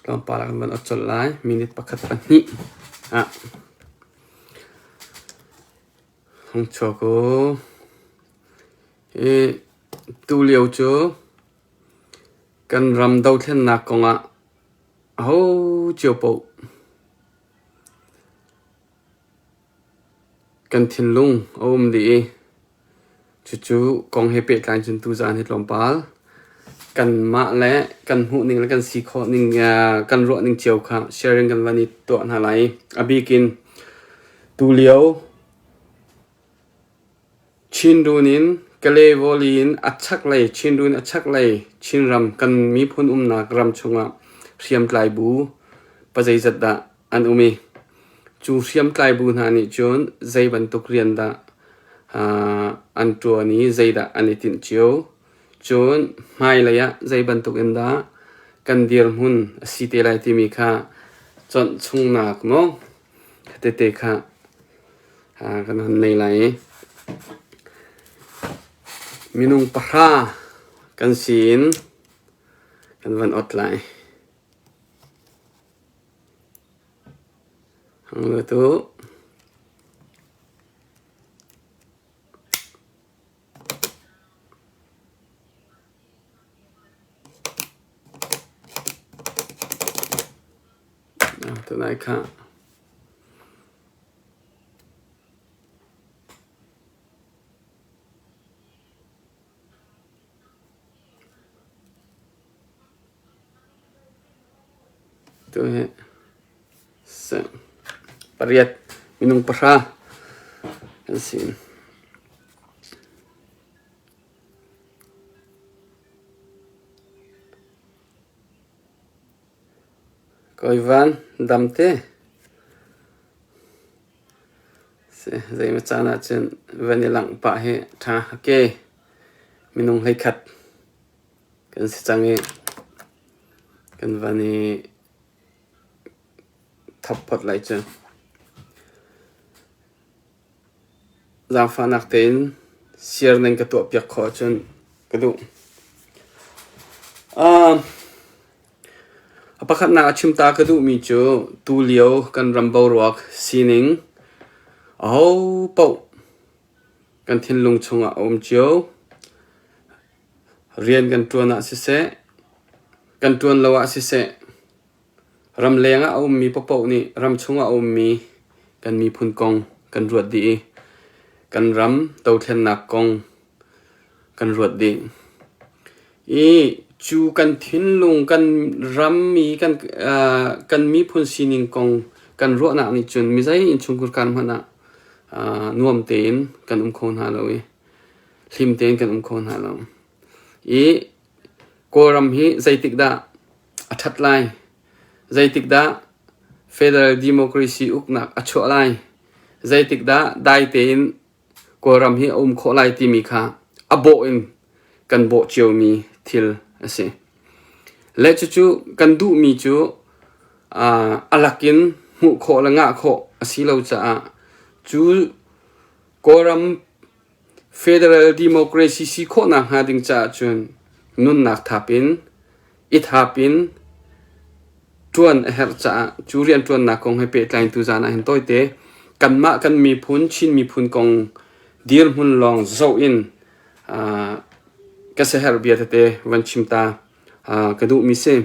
Tlawmpal ah kan van ot colh lai. Minute pakhat pahnih ah hung chuak u. Hi tulio cu kan ram dothlennak kongah aho cio paoh Kan thinlung a um dih i cucu kong he pehtlai cun tuzaan hi tlawmpal kanmah le kan hmuhning le kan si khawh ning kan ruahning cio kha sharing kan van i tuah hna lai. A bik in tulio Chinrun in Kalay in a chaklei Chinrun a chaklei Chinram kan miphun umnak ram chungah hriamtlai bu pazeizat dah an um i cu hriamtlai bu hna nih cun zei bantuk rian dah an ṭuan i zeidah an i tinh cio. Cun hmailei ah zei bantuk in dah kan dirhmun a si te lai timi kha conh chungnak maw tete kha kan hon nei lai i minung pahra kan si in kan van ot lai. Hang tu. Tunai kha. Tu hi pariat minung pahra an si. Kawivan damte Zeimaw caan ahcun van i langh pah hi ṭha. Okay, minung hleikhat kan si cang i kan van i thap phot lai cu. Zaangfahnak tein share nan ka tuahpiak khawh ahcun ka duh. A pakhatnak a chimta ka duhmi cu tulio kan ram boruak sining ahopaoh kan thinlung chungah a um cio. Rian kan ṭuan ah siseh, kan ṭuan lo ah siseh, ramleng ah a ummi paohpaoh nih ramchung ah a ummi kan miphun kong kan ruat dih i kan ram dothlennak kong kan ruat dih. I cu kan thinlung, kan rammi, kan miphun sining kong kan ruahnak nih cun mizei innchungkhar kar hmanh ah nuam tein kan um kho hna lo i hlim tein kan um kho hna lo. I Kawlram hi zeitik dah a ṭhat lai? Zeitik dah Federal Democracy uknak a chuah lai? Zeitik dah dai tein Kawlram hi a um khawh lai timi kha a bawh in kan bawh ciomi thil a si. Le cucu kan duhmi cu a lakin hmuh khawh le ngah khawh a si lo caah cu Kawlram federal democracy si khawhnak hnga ding caah cun nunnak thap in i thap in ṭuan a herh caah cu rianṭuannak kong he pehtlai in tuzaan ah hin tawite kanmah kan miphun Chin miphun kong dirhmun lawng zoh in ka siaherh bia tete van chim ta ka duhmi si.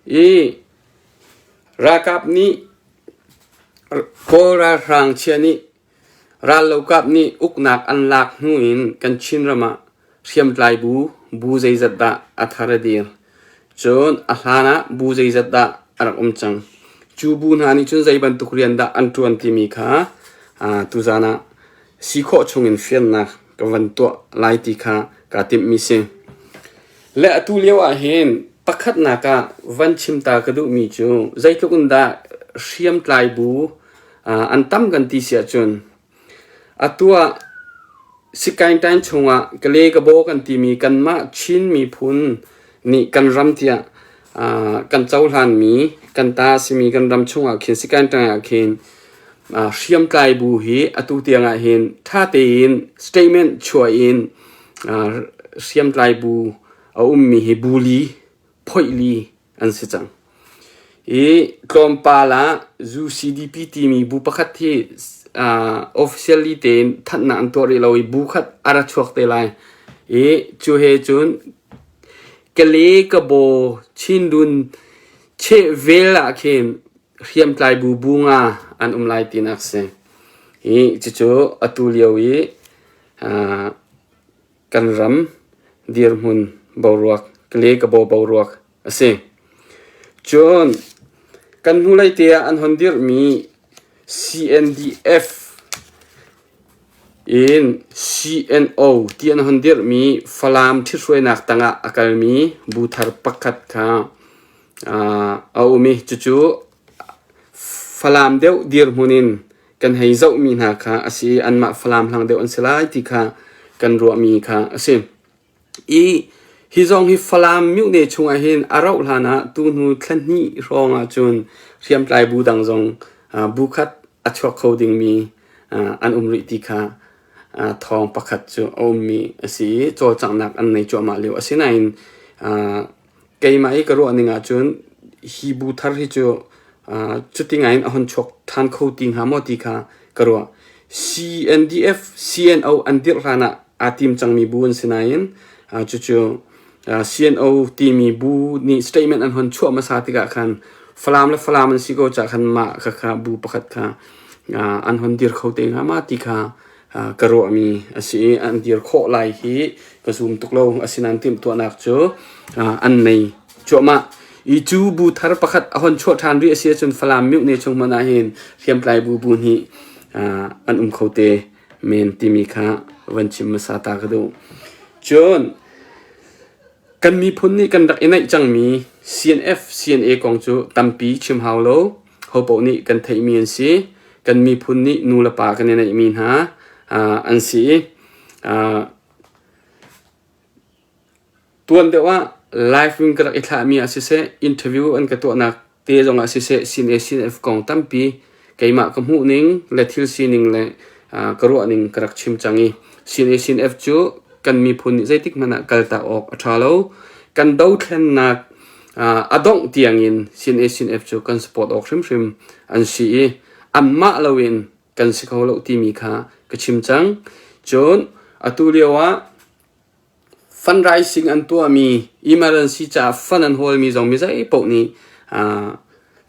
I ralkap nih Kawl ralhrang chia nih Rallokap nih uknak an lak hnu in kan Chinram ah hriamtlai bu bu zeizat dah a thar a dir. Cun a hlan ah bu zeizat dah a rak um cang. Cu bu hna nih cun zei bantuk rian dah an ṭuan timi kha tuzaan ah si khawh chungin fiannak ka van tuah lai ti kha kaa timhmi si. Le atu lio ah hin pakhatnak ah van chim ta ka duhmi cu zeitluk in dah hriamtlai bu An tam kan ti si ahcun atu ah Sikaingtain chungah Kale Kabaw kan timi kanmah Chin miphun nih kan ram tiah kan cohlanmi kan ta a simi kan ram chungah khin Sikaingtain ah khin hriamtlai bu hi atu tiang ah hin ṭha tein statement chuah in hriamtlai bu a ummi hi bu li. phoih li an si cang. I tlawmpal ah UCDP timi bu pakhat hi officially tein thanhnak an tuah rih lo i bu khat a ra chuak te lai. I cu he cun Kale Kabaw Chindun chehvel ah khin hriamtlai bu bu nga an um lai tinak si. Hi cucu atu lio i kan ram dirhmun boruak Kale Kabaw boruak a si. Cun kan hnulei te ah an hon dirhmi CNDF in CNO ti an hon dirhmi Falam ṭhithruainak tangah a kalmi bu thar pakhat kha a um i cucu Falam deuh dirhmun in kan hei zohmi hna kha a si i anmah Falam hlang deuh an si lai ti kha kan ruahmi kha a si. I hi zong hi Falam myone chungah hin a rauh hlan ah tuhnu thla hnih hrawng ahcun hriamtlai bu dang zong bu khat a chuak kho dingmi an um rih ti kha thawng pakhat cu a ummi a si i cawlcanghnak an nei cuahmah lio a si nain keimah i ka ruah ning ahcun hi bu thar hi cu cuti ngai in a hon chuak ṭhan kho ti hnga maw ti kha ka ruah. CNDF, CNO an dirh hlan ah aa tim cangmi bu an si nain cucu CNO timi bu nih statement an hon chuah hmasa tikah khan Falam le Falam an si ko caah khan mah khakha bu pakhat kha an hon dir kho te hnga ma ti kha ka ruahmi a si i an dir khawh lai hi ka zum tuk lo. Asinain timhtuahnak cu an nei cuahmah. I cu bu thar pakhat a hon chuah ṭhan rih a si ahcun Falam myohne chung hmanh ah hin hriamtlai bu bu hnih an um kho te men timi kha van chim hmasa ta ka duh. Cun kan miphun nih kan rak i naih cangmi CNF, CNA kong cu tampi chim hau lo. Hopaoh nih kan theihmi an si. Kan miphun nih nu le pa kan i neihmi hna an si i Tuan deuh ah live in ka rak i thlahmi ah siseh, interview an ka tuahnak te zongah siseh, CNA CNF kong tampi keimah ka hmuhning le thil sining le ka ruahning ka rak chim cang i CNA CNF cu kan miphun nih zeitik hmanh ah kaltak awk a ṭha lo. Kan dothlennak a dongh tiangin CNA CNF cu kan support awk hrimhrim an si i anmah loin kan si kho lo timi kha ka chim cang. Cun atu lio ah Fundraising an tuahmi, emergency caah fund an hawlmi zong mi zeipaoh nih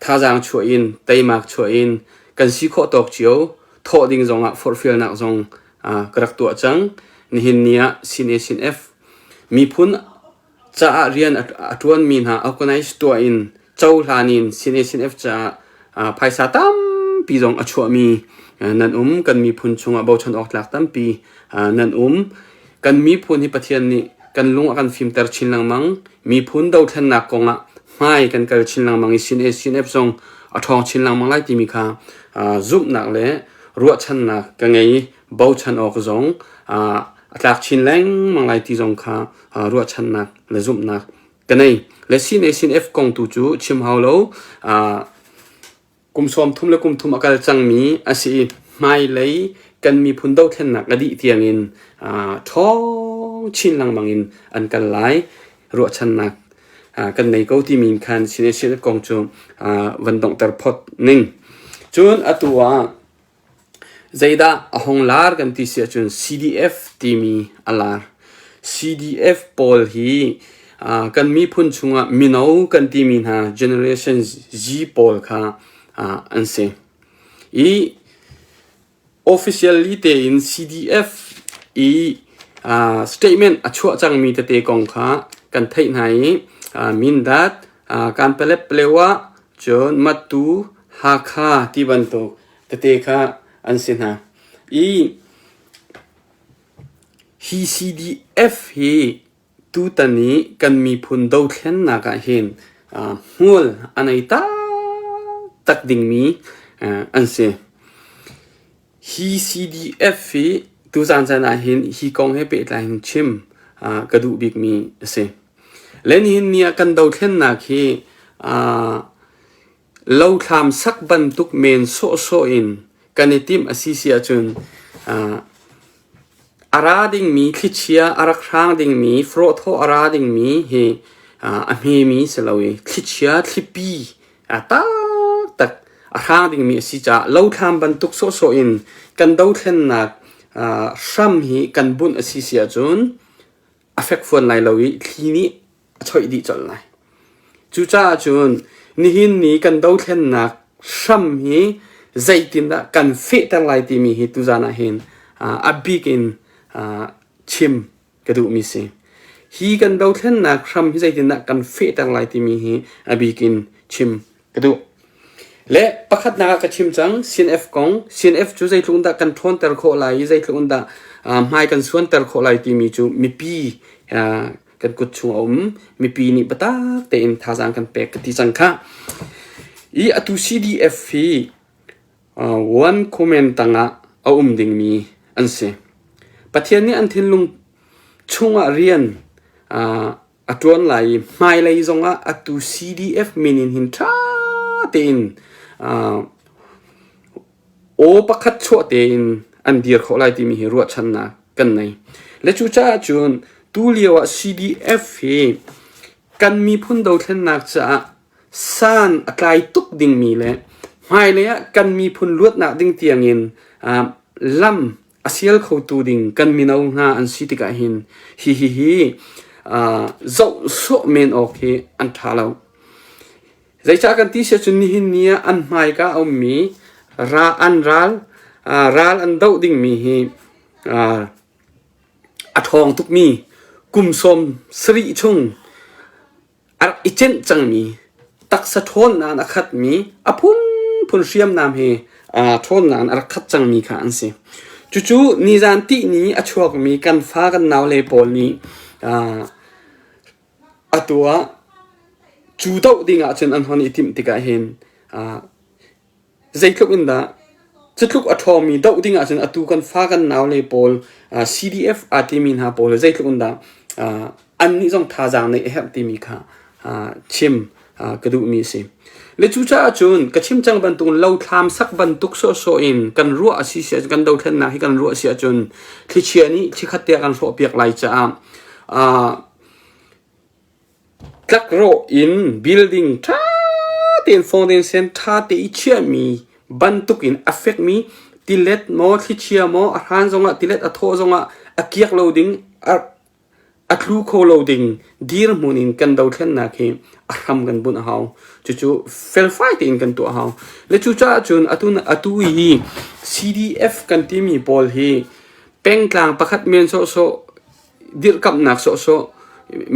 thazaang chuah in, teimak chuah in kan si khawh tawk cio thawh ding zongah forhfialnak zong ka rak tuah cang. Nihin ni ah CNA CNF miphun caah rian a ṭuanmi hna organize tuah in cohlan in CNA CNF caah phaisa tampi zong a chuahmi nan um. Kan miphun chungah bochan awk tlak tampi nan um. Kan miphun hi Pathian nih kan lung a kan fimter chin lengmang. Miphun dothlennak kongah hmai kan kal chin lengmang i CNA CNF zong a ṭhawng chin lengmang lai timi kha zumhnak le ruahchannak ka ngei i bochan awk zong a tlak chin lengmang lai ti zong kha ruahchannak le zumhnak ka nei. Le CNA CNF kong tu cu chim hau lo. Kum 30 le kum thum a kal cangmi a si i hmailei kan miphun dothlennak a dih tiangin ṭhawng chin lengmang in an kal lai. Ruahchannak kan nei ko timi in khan CNA kong cu van donghter phot ning. Cun atu ah Zeidah a hung lar kan ti si ahcun CDF timi a lar. CDF pawl hi kan miphun chungah mino kan timi hna generation Z pawl kha an si. I officially tein CDF i statement a chuah cangmi tete kong kha kan theih hna i Mindat, Kanpalet Palewa, cun Matu, Hakha ti bantuk tete kha an si hna. I hi CDF hi tutan i kan miphun dothlennak ah hin hmual a nei taktak dingmi an si. Hi CDF hi tuzaan caan ah hin hi kong he pehtlai in chim ka duh bikmi a si. Le nihin ni ah kan dothlennak hi Lothlam sak bantuk men sawhsawh in kan i timh a si si ahcun a ra dingmi thlichia a rak hrang dingmi frawhthawh a ra dingmi hi. A hmemi si lo i thlichia thlipi taktak a hrang dingmi a si caah lothlam bantuk sawhsawh in kan dothlennak hram hi kan bunh a si si ahcun a fekfuan lai lo i thli nih a choih dih colh lai. Cucaah cun nihin ni kan dothlennak hram hi zeitindah kan fehter lai timi hi tuzan ah hin a bik in chim ka duhmi si. Hi kan dothlennak hram hi zeitindah kan fehter lai timi hi a bik in chim ka duh. Le pakhatnak ah ka chim cang CNF kong. CNF cu zeitluk in dah kan ṭhawnter khawh lai i zeitluk in dah hmai kan suanter khawh lai timi cu mipi kan kut chung a um. Mipi nih biatak tein thazaang kan pek ka ti cang kha. I atu CDF hi one comment tangah a um dingmi an si. Pathian nih an thinlung chungah rian a ṭuan lai i hmailei zongah atu CDF min in hin ṭha tein aw pakhat chuah tein an dir khawh lai timi hi ruahchannak kan nei. Le cucaah cun tulio ah CDF hi kan miphun dothlennak caah san a tlai tuk dingmi le hmailei ah kan miphun luatnak ding tiangin lam a sial khotu ding kan mino hna an si tikah hin hihi hi zoh sawh men awk hi an ṭha lo. Zeicah kan ti si ahcun nihin ni ah an hmaika a ummi ra an ral ral an doh dingmi hi a ṭhawng tukmi kum 70 chung A rak i cenh cangmi taksa ṭhawnnak in a khatmi a phunphun hriamnam he ṭhawnnak in a rak khat cangmi kha an si. Cucu nizan tihni a chuakmi kan fa kan naule pawl nih atu ah cu doh ding ahcun an hon i timh tikah hin Zeitluk in dah cutluk a ṭhawngmi doh ding ahcun atu kan fa kan naule pawl CDF aa timi hna pawl zeitluk in dah annih zong thazaang neih a herh timi kha chim ka duhmi a si. Le cucaah cun ka chim cang bantuk lothlam sak bantuk sawhsawh in kan ruah a si si kan dothlennak hi kan ruah a si ahcun thlichia nih thlikhat te a kan hrawhpiak lai caah Tlakrawh in building ṭha tein foundation ṭha te i chiahmi bantukin a fekmi tilet maw thlichia maw a hran zongah tilet a thawh zongah a kiak lo ding a tlu kho lo ding dirhmun in kan dothlennak hi a hram kan bunh a hau. Cucu felfai tein kan tuah a hau. Le cucaah cun atu atu hi CDF kan timi pawl hi pengtlang pakhat men sawhsawh dirhkamhnak sawhsawh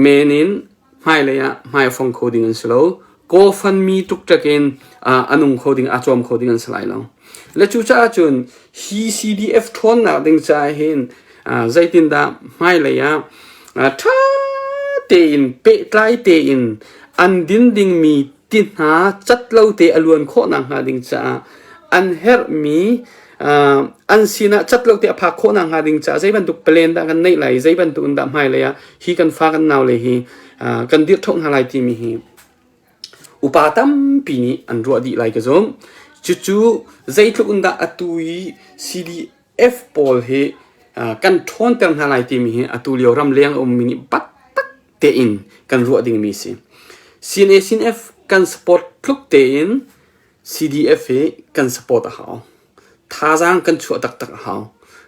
men in hmailei ah hmai a fong kho ding an si lo. GoFundMe ṭukṭek in a nung kho ding, aa cawm kho ding an si lai lo. Le cucaah cun hi CDF ṭhawnnak ding caah hin zeitindah hmailei ah ṭha tein pehtlai tein an din dingmi ti hna cat lo te a luan khawh nakhnga ding caah an herhmi an sinah cat lo te a phak khawh nakhnga ding caah zei bantuk plan dah kan neih lai zei bantuk in dah hmailei ah hi kan fa kan nau le hi kan dirh ṭhoh hna lai timi hi upa tampi nih an ruah dih lai ka zumh. Cucu zeitluk in dah atu i CDF pawl hi kan ṭhawnter hna lai timi hi atu lio ramleng a ummi nih biatak tein kan ruah dingmi si. CNA CNF kan support tluk tein CDF hi kan support a hau. Thazaang kan chuah taktak a hau.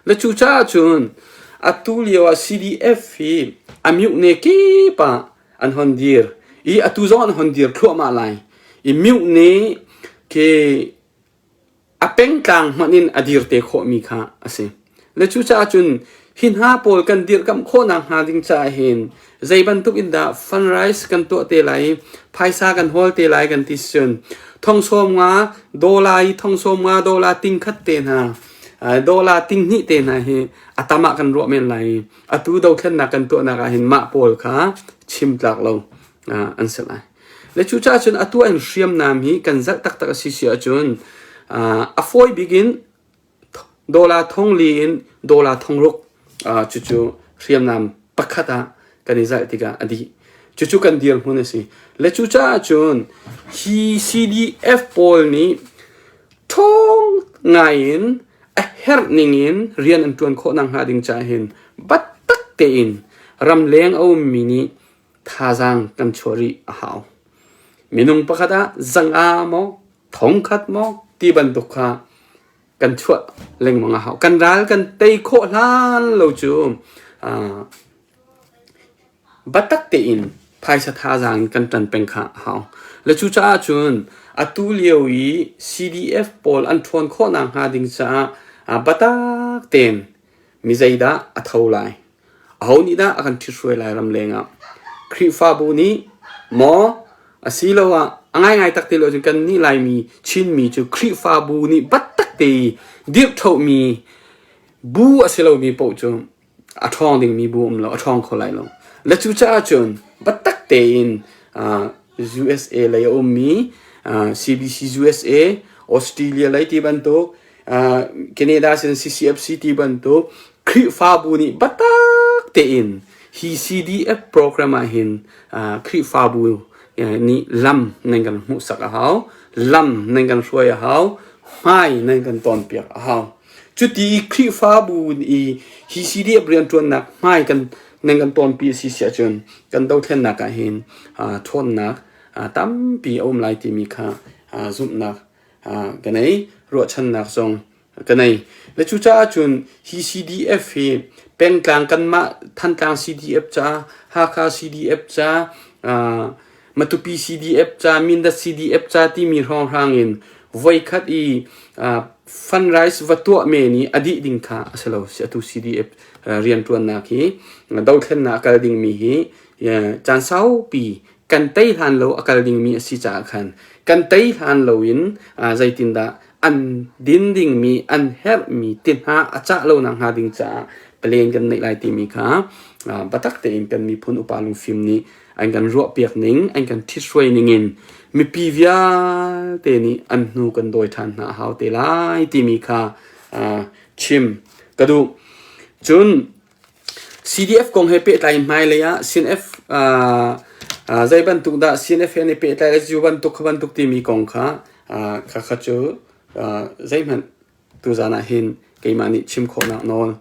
Le cucaah cun atu lio ah CDF hi a myuhne kip ah an hon dir i atu zong an hon dir thluahmah lai. I myuhne khi a pengtlang hmanh in a dir te khawhmi kha a si. Le cucaah cun hi hna pawl kan dirhkamh khawhnak hnga ding caah hin zei bantuk in dah fundraise kan tuah te lai i phaisa kan hawl te lai kan ti cun thong sawm nga dollar i thong sawm nga dollar ting khat te hna dollar ting hnih te hna hi a tam ah kan ruah men lai i atu dothlennak kan tuahnak ah hin mah pawl kha chim tlak lo an si lai. Le cucaah cun atu ah hin hriamnam hi kan zalh taktak a si si ahcun a fawi bik in Dollar thong li in dollar thong ruk cucu hriamnam pakhat ah kan i zalh tikah a dih. Cucu kan dirhmun a si. Le cucaah cun hi CDF pawl nih ṭhawng ngai in a herh ning in rian an ṭuan khawh nakhnga ding caah hin biatak tein ramleng a ummi nih thazaang kan chuah rih a hau. Minung pakhat ah zanga maw, thongkhat maw ti bantuk kha kan chuah lengmang a hau. Kan ral kan tei khawh hlan lo cu biatak tein phaisa thazaang in kan ṭan peng kha a hau. Le cucaah cun atu lio i CDF pawl an ṭhawn khawhnak hnga ding caah biatak tein mi zeidah a tho lai? Aho nih dah a kan ṭhithruai lai ramleng ah? Khrihfabu nih maw asiloah a ngaingai tak ti lo cun kannih Laimi Chinmi cu Khrihfabu nih biatak te i dirhṭhohmi bu a si lomi paoh cu a ṭhawng dingmi bu um lo, a ṭhawng kho lai lo. Le cucaah cun biatak tein USA lei a ummi CBC USA, Australia lei ti bantuk Canada sin CCFC ti bantuk Khrihfabu nih biatak tein hi CDF program ah hin Khrihfabu nih lam nan kan hmuhsak a hau, lam nan kan hruai a hau, hmai nan kan tawnpiak a hau. Cuti Khrihfabu i hi CDF rianṭuannak hmai kan nan kan tawnpi a si siah cun kan dothlennak ah hin ṭhawnnak tampi a um lai timi kha zumhnak ka nei, ruahchannak zong ka nei. Le cucaah cun hi CDF hi pengtlang kanmah Thantlang CDF ca, Hakha CDF ca, Matupi CDF ca, Mindat CDF ca timi hrawnghrang in voikhat i fundraise va tuah men i a dih ding kha a si lo. Atu CDF rianṭuannak hi dothlennak a kal dingmi hi caan saupi kan tei hlan lo a kal dingmi a si caah khan kan tei hlan loin zeitindah an din dingmi an herhmi ti hna a cah lo nak hnga ding caah plan kan neih lai timi kha biatak tein kan miphun upa lungfim nih an kan ruahpiak ning an kan ṭhithruai ning in mipi vialte nih an hnu kan dawi ṭhan hna a hau te lai timi kha chim ka duh. Cun CDF kong he pehtlai in hmailei ah CNF zei bantuk dah CNF he an i pehtlai le cu bantuk kha bantuk timi kong kha khakha cu zeihmanh tuzaan ah hin keimah nih chim khawhnak nawl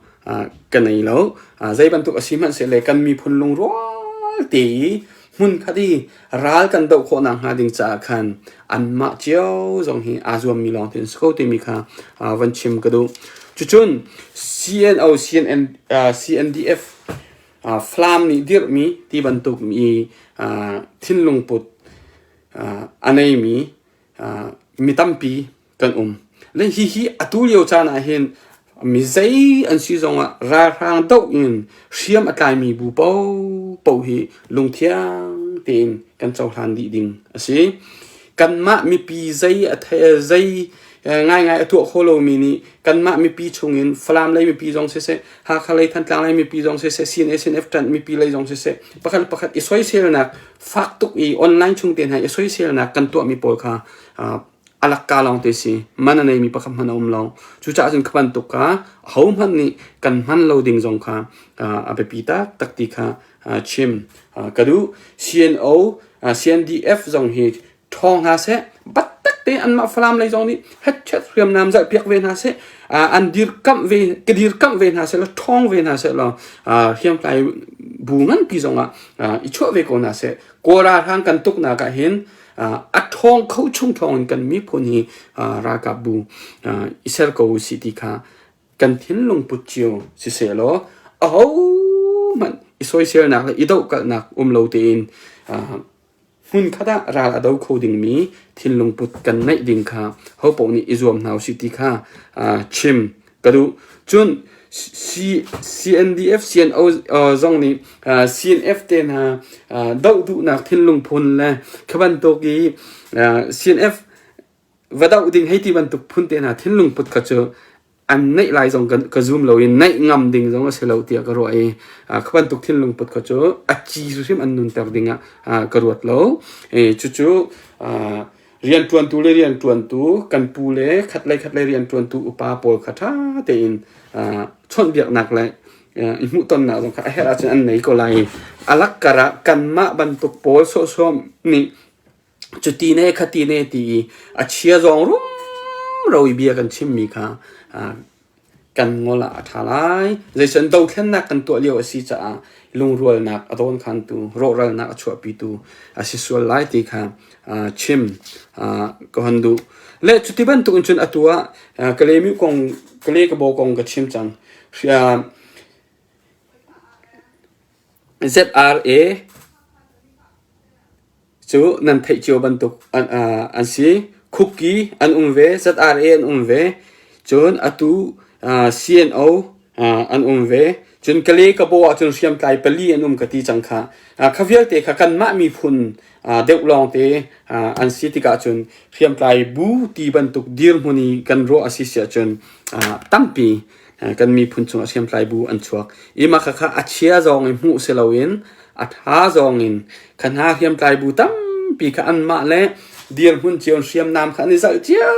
ka nei lo. Zei bantuk a si hmanhsehleh kan miphun lungrual te i hmunkhat i ral kan doh khawhnak hnga ding caah khan anmah cio zong hi aa zuammi lawng te an si ko timi kha van chim ka duh. Cucun CNO, CNN, CNDF, Falam nih dirhmi ti bantuk mi thinlung put a neimi mi tampi kan um. Le hihi atu lio caan ah hin mi zei an si zongah ralhrang doh in hriam a tlaimi bu paohpaoh hi lungthiang tein kan cohlan dih ding a si. Kanmah mipi zei a the zei ngaingai a tuah kho lomi nih kanmah mipi chungin Falam lei mipi zong siseh, Hakha lei Thantlang lei mipi zong siseh, CNA CNF ṭanh mipi lei zong siseh, pakhat le pakhat i soiselnak fak tuk i online chung te hna i soiselnak kan tuahmi pawl kha a lakka lawng te si man a neimi pakhat hmanh a um lo. Cucaah cun kha bantuk kha ahohmanh nih kan hman lo ding zong kha a biapi taktak ti kha chim ka duh. CNO, CNDF zong hi ṭhawng hna seh, biatak tein anmah Falam lei zong nih hetchet hriamnam zalhpiak ve hna seh, an dirkamh ve, ka dirkamh ve hna seh law ṭhawng ve hna seh law hriamtlai bu nganpi zongah i chuah ve ko hna seh. Kawl ralhrang kan tuknak ah hin a ṭhawng kho chung ṭhawng in kan miphun hi ralkapbu i ser ko usih ti kha kan thinlung put cio siseh law ahohmanh i soiselnak le i dohkalhnak um lo tein hmunkhat ah ral a do kho dingmi thinlung put kan neih ding kha hopaoh nih i zuam hna usih ti kha chim ka duh. Cun CNDF, CNO zong nih CNF te hna doh duhnak thinlung phun le kha bantuk i CNF va doh ding hei ti bantuk phun te hna thinlung put kha cu an neih lai zong ka zum lo i neih ngam ding zong a si lo tiah ka ruah i kha bantuk thinlung put kha cu a ci hrim an nunter ding ah ka ruat lo. Cucu Rianṭuantu le rianṭuantu kan pu le khatlei khatlei rianṭuantu upa pawl kha ṭha tein chawnhbiaknak le i hmuhtonnak zong kha a herh ahcun an nei ko lai i a lakkar ah kanmah bantuk pawl sawhsawh nih cuti ne khati ne ti i a chia zawng rumro i bia kan chimmi kha. kan ngol ah a ṭha lai. Zeicahtiah dothlennak kan tuah lio a si caah lungrualnak a dawnkhantu, rawhralnak a chuahpitu a si sual lai ti kha chim ka hon duh. Le cuti bantuk in cun atu ah Kalaymyo kong, Kalay Kabaw kong ka chim cang. ZRA cu nan theih cio bantuk an si. Khukki an um ve, ZRA an um ve. Cun atu CNO an um ve. Cun Kalay Kabaw ahcun hriamtlai pali an um ka ti cang kha. Kha vialte kha kanmah miphun deuh lawngte an si tikah cun hriamtlai bu ti bantuk dirhmun i kan ruah a si si ahcun tampi kan miphun chungah hriamtlai bu an chuak. I mah khakha a chia zong in hmuh si loin a ṭha zong in kha hna hriamtlai bu tampi kha anmah le dirhmun cio in hriamnam kha an i zalh cio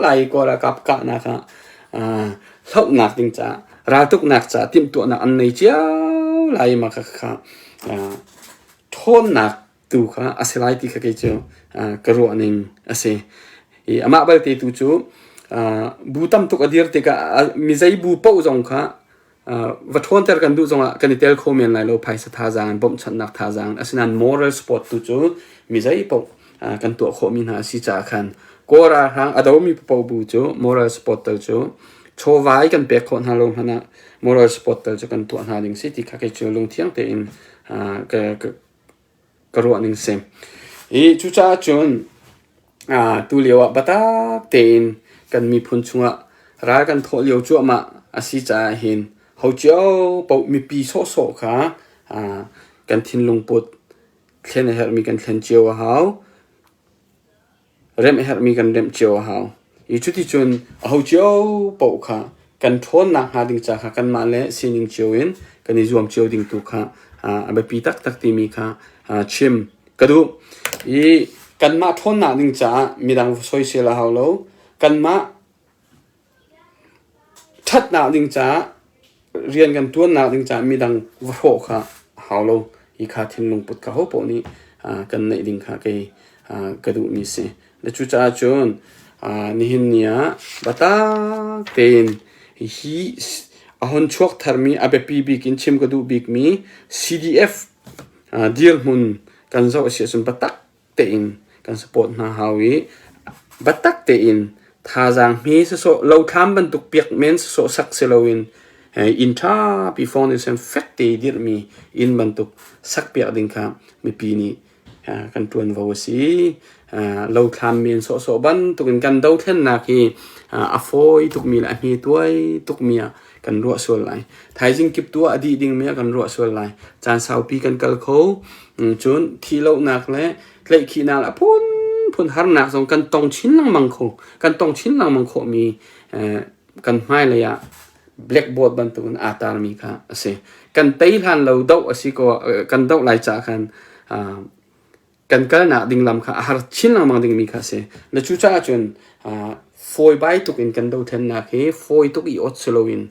lai i Kawl ralkap kahnak ah hlohnak ding caah raltuknak caah timhtuahnak an nei cio lai i mah khakha ṭhawnnak tu kha a si lai ti kha kei cu ka ruah ning a si. I amah balte tu cu bu tam tuk a dir tikah mi zei bu paoh zong kha va ṭhawnter kan duh zongah kan i tel kho men lai lo phaisa thazaang in bawmhchanhnak thazaang asinain moral support tu cu mi zei paoh kan tuah khawhmi hna a si caah khan Kawl ralhrang a domi paoh bu cu moral support tal cu chawva i kan pek khawh hna lo hmanh ah moral support tal cu kan tuah hna ding si ti kha kei cu lungthiang tein ka ka ruah ning si. I cucaah cun tulio ah biatak tein kan miphun chungah ral kan thawh lio cuahmah a si caah hin ho cio paoh mipi sawhsawh kha kan thinlung put thlen a herhmi kan thlen cio a hau. Remh a herhmi kan remh cio a hau. I cuticun aho cio paoh kha kan ṭhawnnak hnga ding ca kha kanmah le sining cio in kan i zuam cio ding tu kha a biapi taktak timi kha chim ka duh. I kanmah ṭhawnnak ding caah midang soisel a hau lo. Kanmah Ṭhatnak ding caah rian kan ṭuannak ding caah midang va hrawh kha a hau lo. Hi kha thinlung put kha hopaoh nih kan neih ding kha kei ka duhmi si. Le cucaah cun nihin ni ah biatak tein hi a hon chuak tharmi a biapi bik in chim ka duh bikmi CDF dirhmun kan zoh a si ahcun biatak tein kan support hna hau i biatak tein thazaang hme sawsawh lothlam bantuk piak men sawsawh sak si loin inn ṭhapi foundation fek te i dirhmi inn bantuk sak piak ding kha mipi nih kan ṭuanvo a si. Lothlam men sawhsawh bantukin kan dothlennak hi a fawi tukmi le a hme tuai tukmi ah kan ruah sual lai. Thaizing kip tu ah a dih dingmi ah kan ruah sual lai. Caan saupi kan kal kho. Cun thihlohnak le tlaihkhihnak le a phunphun harnak zong kan tong chin lengmang kho. Kan tong chin lengmang khawhmi kan hmailei ah blackboard bantukin aa tarmi kha a si. Kan tei hlan lo doh a si ko kan doh lai caah khan kan kalnak ding lam kha a har chin lengmang dingmi kha a si. Na cucaah cun fawibai tuk in kan dothlennak hi fawi tuk i ot si loin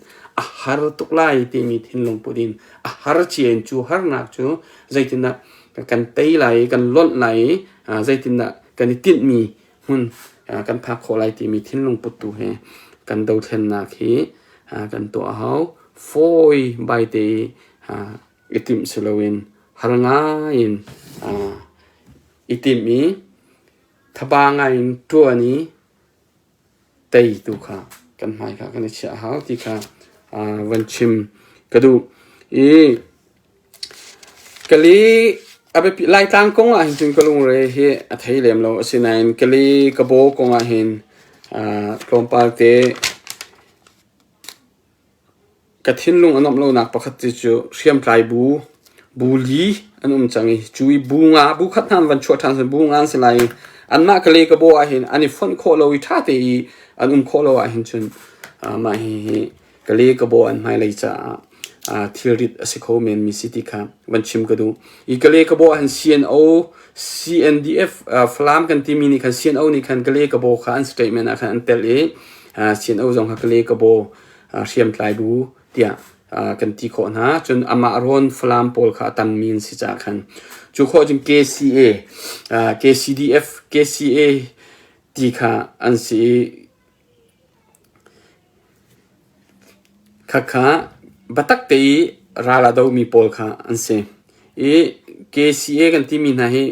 a har tuk lai timi thinlung put in a har cia in cu harnak cu zeitindah kan tei lai i kan lonh lai i zeitindah kan i tinhmi hmun kan phak khawh lai timi thinlung put tu he kan dothlennak hi kan tuah a hau. Fawi bai te i i timh si loin har ngaiin i timh i thaba ngaiin ṭuan i tei tu kha kan hmai kha kan i chiah a hau ti kha van chim ka duh. I Kali a biapi Laitlang kong ah hin cun ka lungre hi a thei lem lo. Asinain Kali Kabaw kong ah hin tlawmpal te Ka thinlung a nuamh lonak pakhat te cu hriamtlai bu, bu li an um cang i cu i bu nga bu khat hna an van chuah ṭhan bu nga an si lai i anmah ka le ka baw ahhin an i fonh khawh lo i ṭha te i an um khawh lo ahhin cun mah hihi ka le ka baw an hmailei caah thilrit a si kho menmi si ti kha van chim ka duh. I ka le ka baw ahhin CNO, CNDF Falam kan timi nih khan CNO nih khan ka le ka baw kha an statement ah khan an telh i CNO zong kha ka le ka baw hriamtlai bu tiah kan ti khawh hna. Cun amah rawn Falam pawl kha a tammi an si caah khan cu khawh cun KCA, KCDF, KCA ti kha an si i. Khakha biatak te i ral a domi pawl kha an si. I KCA kan timi hna hi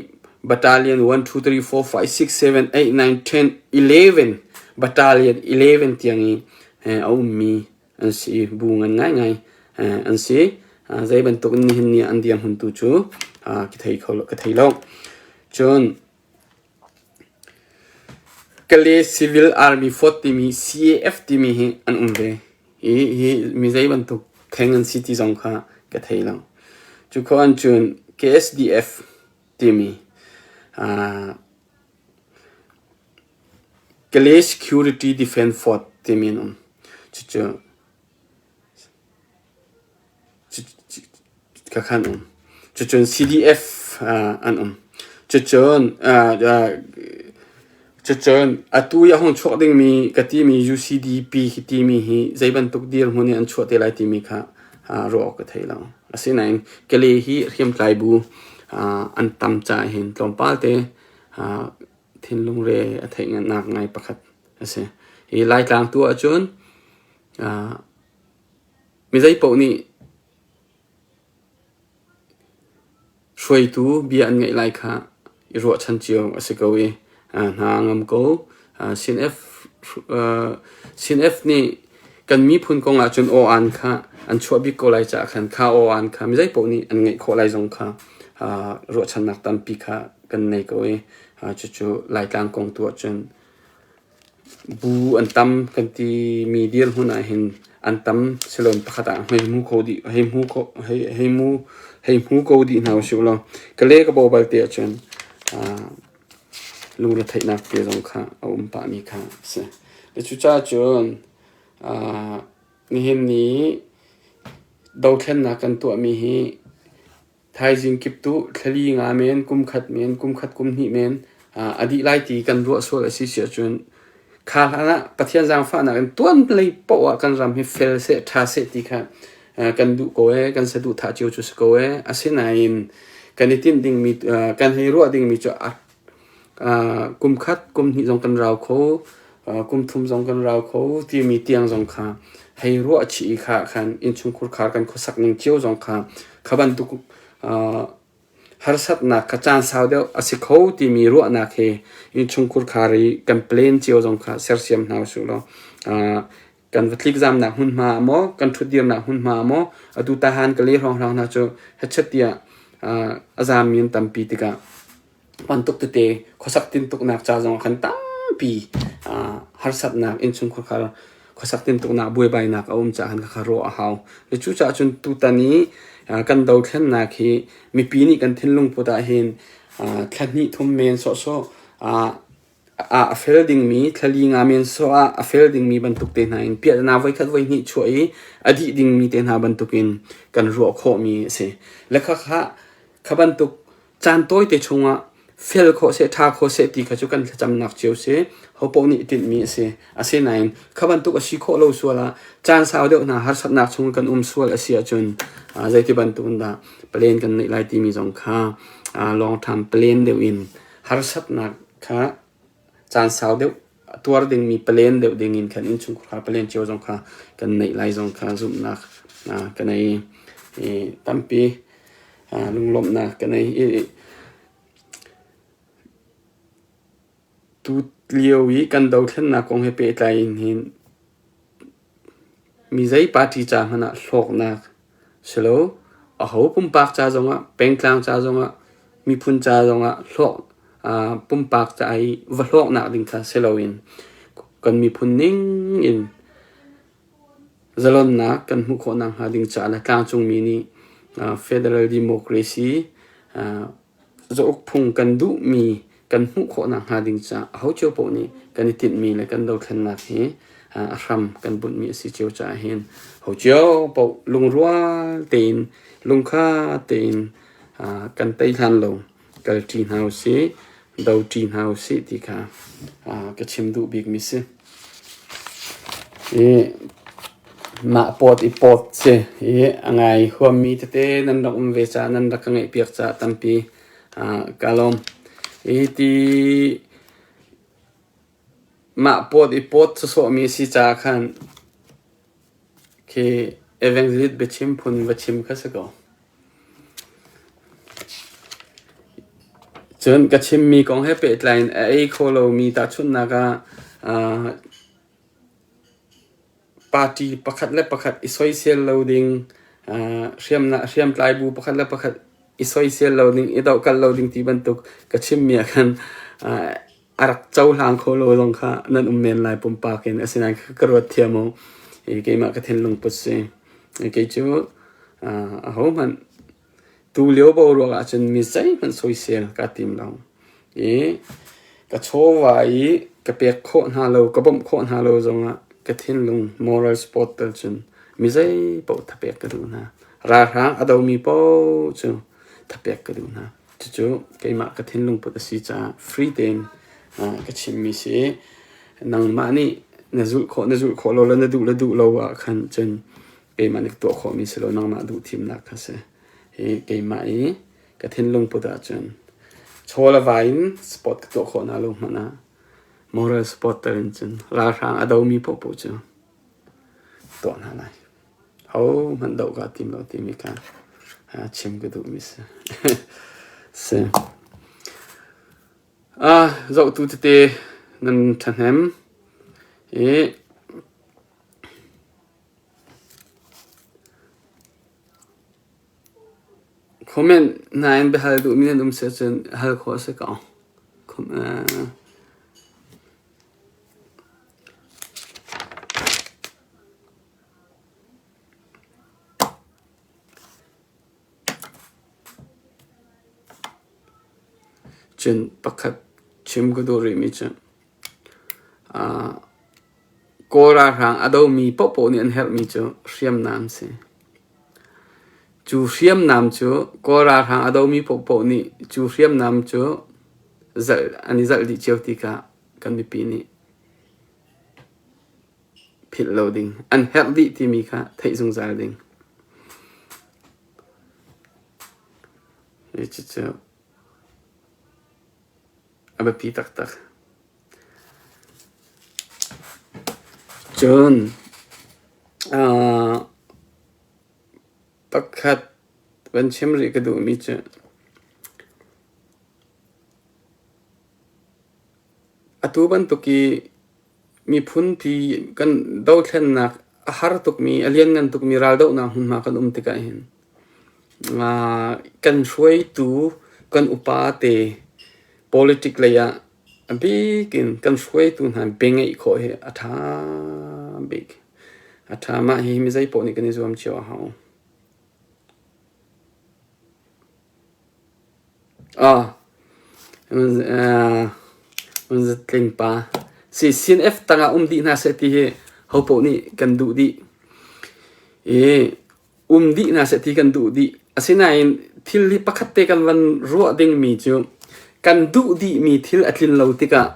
Battalion 1, 2, 3, 4, 5, 6, 7, 8, 9, 10, 11 Battalion 11 tiang i a ummi an si. Bu ngan ngaingai an si. Zei bantuk in nihin ni an dirhmun tu cu ka thei kho ka thei lo. Cun Kalay Civil Army Force timi CAF timi hi an um ve. Hi hi mi zei bantuk theng an si ti zong kha ka thei lo. Cu khawh an cun KSDF timi Kalay Security Defence Force timi an um. Cucu Khakha an um. Cucun CDF an um. Cucun cucun atu i a hung chuak dingmi ka timi UCDP hi timi hi zei bantuk dirhmun in an chuah te lai timi kha ruah awk ka thei lo. Asinain Kalay hi hriamtlai bu an tam caah hin tlawmpal te thinlung re a theih nak ngai pakhat a si. Hi Laitlang tu ahcun Mi zeipaoh nih hruaitu bia an ngaih lai kha i ruahchan cio a si ko i hna a ngam ko. CNF nih kan miphun kong ahcun aw-aan kha an chuah bik ko lai caah khan kha aw-aan kha mi zeipaoh nih an ngaih khawh lai zong kha ruahchannak tampi kha kan nei ko i cucu Laitlang kong tu ahcun Bu an tam kan timi dirhmun ahhin an tam siloin pakhat ah hei hmu kho dih hei hmu kho hei hei hmu hei hmu ko dih hna usih law ka le ka bo balte ahcun lungretheihnak te zong kha a um pahmi kha a si. Cucaah cun nihin ni dothlennak kan tuahmi hi Thaizing kiptuh thlali nga men, kum khat men, kum khat kum hnih men a dih lai ti kan ruah sual a si si ahcun kha hlan ah Pathian zaangfahnak in tuan lei paoh ah kan ram hi fel seh, ṭha seh ti kha kan duh ko ee, kan saduhthah cio cu si ko ee. Asinain kan i tinh dingmi, kan hei ruah dingmi cu kum khat, kum hnih zong kan rau kho, kum thum zong kan rau kho timi tiang zong kha hei ruah chih i kha khan innchungkhur khar kan khuasak ning cio zong kha kha bantuk harsatnak kha caan sau deuh a si kho timi ruahnak he innchungkhur khar i kan plan cio zong kha sersiam hna usih law kan va tlikzamnak hmunhma ah maw kan ṭhutdirnak hmunhma ah maw atu tahan ka le hrawnghrang hna cu hechet tiah a zaammi an tampi tikah bantuk tete khuasak tintuknak ca zong ah khan tampi harsatnak innchungkhar khar khuasak tintuknak buaibainak a um caah khan khakha ruah a hau. Cucaah cun tutan i kan dothlennak hi mipi nih kan thinlung put ah hin thla hnih thum men sawhsawh ah a fel dingmi thlali nga men sawh ah a fel dingmi bantuk te hna in piahtana voikhat voihnih chuah i a dih dingmi te hna bantukin kan ruah khawhmi a si. Le khakha kha bantuk caan tawite chungah fel khawh seh, ṭha khawh seh ti kha cu kan thlacamnak cio si. Hopaoh nih tinhmi a si. Asinain kha bantuk a si khawh lo sual ah caan sau deuh hna harsatnak chung kan um sual a si ahcun zeiti bantuk in dah plan kan neih lai timi zong kha long term plan deuh in harsatnak kha caan sau deuh a tuar dingmi palen deuh dingin khan innchungkhar palen cio zong kha kan neih lai zong kha zumhnak ka nei i tampi lunglawmhnak ka nei i tu lio i kan dothlennak kong he pehtlai in hin Mi zei party ca hmanh ah hlawknak si lo. Aho pumpak ca zongah, pengtlang ca zongah, miphun ca zongah hlawk pumpak ca i va hlawknak ding kha si loin kan miphun ning in zalonnak kan hmuh khawh nakhnga ding caah le tlangcungmi nih federal democracy Zauk phung kan duhmi kan hmuh khawh nakhnga ding caah aho cio paoh nih kan i tinhmi le kan dothlennak hi a hram kan bunhmi a si cio caah hin ho cio paoh lungrual tein lungkha tein kan tei hlan lo kalṭi hna usih, doṭi hna usih ti kha ka chim duh bikmi si. I mah pawt i pawt si i a ngai huammi tete nan rak um ve caah nan rak ka ngaihpiak caah tampi kaa lawm. Hi ti mah pawt i pawt sawsawhmi a si caah khan khi. Khi evangelist biachim phun va chim kha si ko. Cun ka chimmi kong he pehtlai in a ei kho lomi tahchunhnak ah party pakhat le pakhat i soisel lo ding, hriamtlai bu pakhat le pakhat i soisel lo ding, i dohkalh lo ding ti bantuk ka chimmi ah khan a rak cohlang kho lo zong kha nan um men lai pumpak in. Asinain ka ruat thiam u. Keimah ka thinlung put si. Kei cu ahohmanh tulio boruak ahcun mi zeihmanh soisel kaa tim lo. I ka chawva i ka pek khawh hna lo, ka bawmh khawh hna lo zongah ka thinlung moral support tal cun mi zeipaoh thapek ka duh hna. Ralhrang a domi paoh cu thapek ka duh hna. Cucu keimah ka thinlung put a si caah free tein ka chimmi si. Nangmah nih na zulh khawh na zulh khawh lo le na duh le duh lo ah khan cun keimah nih ka tuah khawhmi si lo nangmah duh thimnak kha si. Hi keimah i ka thinlung put ahcun chaw le vai in sport ka tuah khawh hna lo hmanh ah moral support tel in cun ralhrang a domi paohpaoh cu tuah hna lai. Hohmanh doh kaa tim lo timi kha chim ka duhmi si. si. Ah, zohtu tete nan ṭhahnem i Comment hna in biahal duhmi nan um si ahcun hal khawh a si ko. Cun pakhat chim ka duh rihmi cu Kawl ralhrang a domi paohpaoh nih an herhmi cu hriamnam a si. Cu hriamnam cu Kawl ralhrang a domi paohpaoh nih cu hriamnam cu an i zalh dih cio tikah kan mipi nih philh lo ding, an herh dih timi kha theih zungzal ding. Cucu a biapi taktak. Cun pakhat van chim rih ka duhmi cu atu bantuk i miphunpi kan dothlennak a har tukmi, a lianngan tukmi raldohnak hmunhma kan um tikah hin kan hruaitu kan upa te politic lei ah a bik in kan hruaitu hna biangeih khawh hi a ṭha bik. A ṭha. Mah hihi mi zeipaoh nih kan i zuam cio a hau. Tling pa. Si CNF tangah um dih hna seh ti hi hopaoh nih kan duh dih. I um dih hna seh ti kan duh dih. Asinain thil hi pakhat te kan van ruah dingmi cu kan duh dihmi thil a tlin lo tikah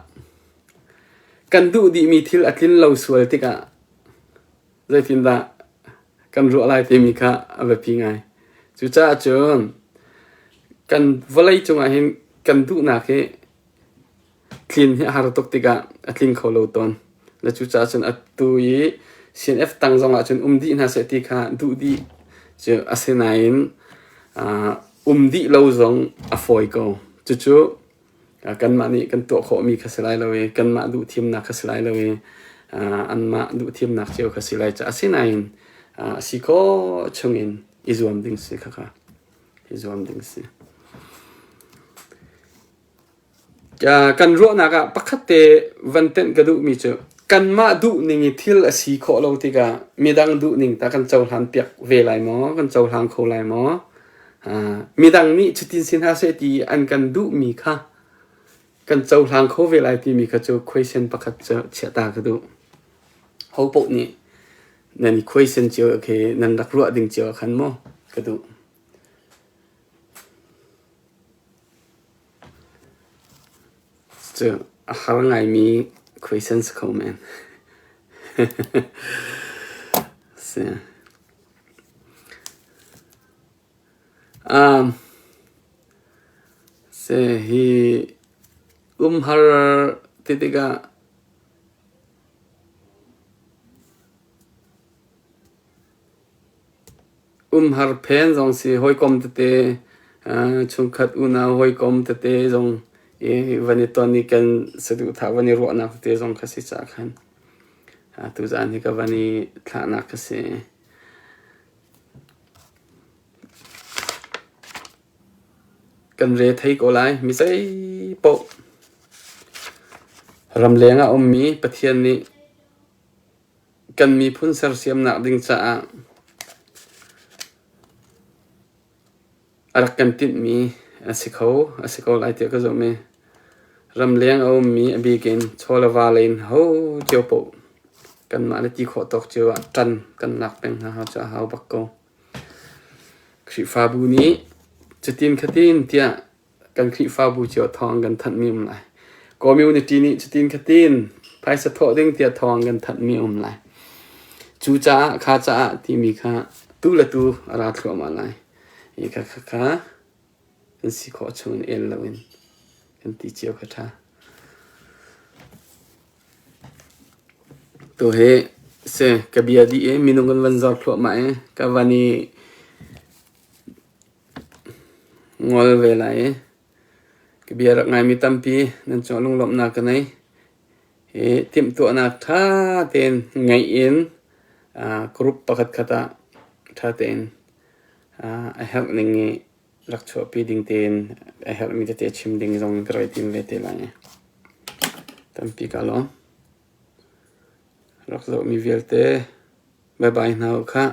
kan duh dihmi thil a tlin lo sual tikah zeitindah kan ruah lai timi kha a biapi ngai. Cucaah cun kan vawlei cungah hin kan duhnak hi tlin hi a har tuk tikah a tling kho lo tawn. Le cucaah cun atu i CNF tang zongah cun um dih hna seh ti kha duh dih cu asinain um dih lo zong a fawi ko. Cucu kanmah nih kan tuah khawhmi kha si lai lo i kanmah duhthimnak kha si lai lo i anmah duhthimnak cio kha si lai caah asinain a si khawh chungin i zuam ding si khakha i zuam ding si. Kan ruahnak ah pakhat te van tenh ka duhmi cu kanmah duhning i thil a si khawh lo tikah midang duhning ta kan cohlan piak ve lai maw? Kan cohlang kho lai maw? Midang nih cutin si hna seh ti an kan duhmi kha kan cohlang kho ve lai timi kha cu question pakhat cu chiahta ka duh. Ho paoh nih nan i question cio khi nan rak ruah ding cio ah khan maw ka duh. Cu a har ngaimi question si kho men. Si. Si hi umhar ti tikah Umhar phen zong si hawikom tete chungkhat unau hawikom tete zong i van i ton i kan saduhthah van i ruahnak tete zong kha si caah khan tuzaan hi ka van i thlahnak ka si. Kan re thei ko lai. Mi zei paoh ramleng ah a ummi Pathian nih kan miphun sersiamnak ding caah a rak kan tinhmi a si kho, a si ko lai tiah ka zumh i ramleng a ummi a bik in chaw le va lei in ho cio paoh kanmah le ti khawh tawk cio ah ṭan kan lak peng hna hau cu a hau bak ko. Khrihfabu nih cutin khatin tiah kan Khrihfabu cio thawng kan thanhmi um lai. Community nih cutin khatin phaisa thawh ding tiah thawng kan thanhmi um lai. Cu caah kha caah timi kha tu le tu a ra thluahmah lai. Hi kha kha kha kan si khawh chung in el loin kan ti cio kha ṭha. Tu hi si ka bia dih i minung kan van zor thluahmah i ka van i Ngol ve lai i ka bia rak ngaimi tampi nan cungah lunglawmhnak ka nei. Hi timhtuahnak ṭha tein ngaih in group pakhatkhat ah ṭha tein a herh ning i rak chuahpi ding tein a herhmi tete chim ding zong ka rak i tim ve te lai. Tampi kaa lawm. Rak zohmi vialte bye bye hna u khah.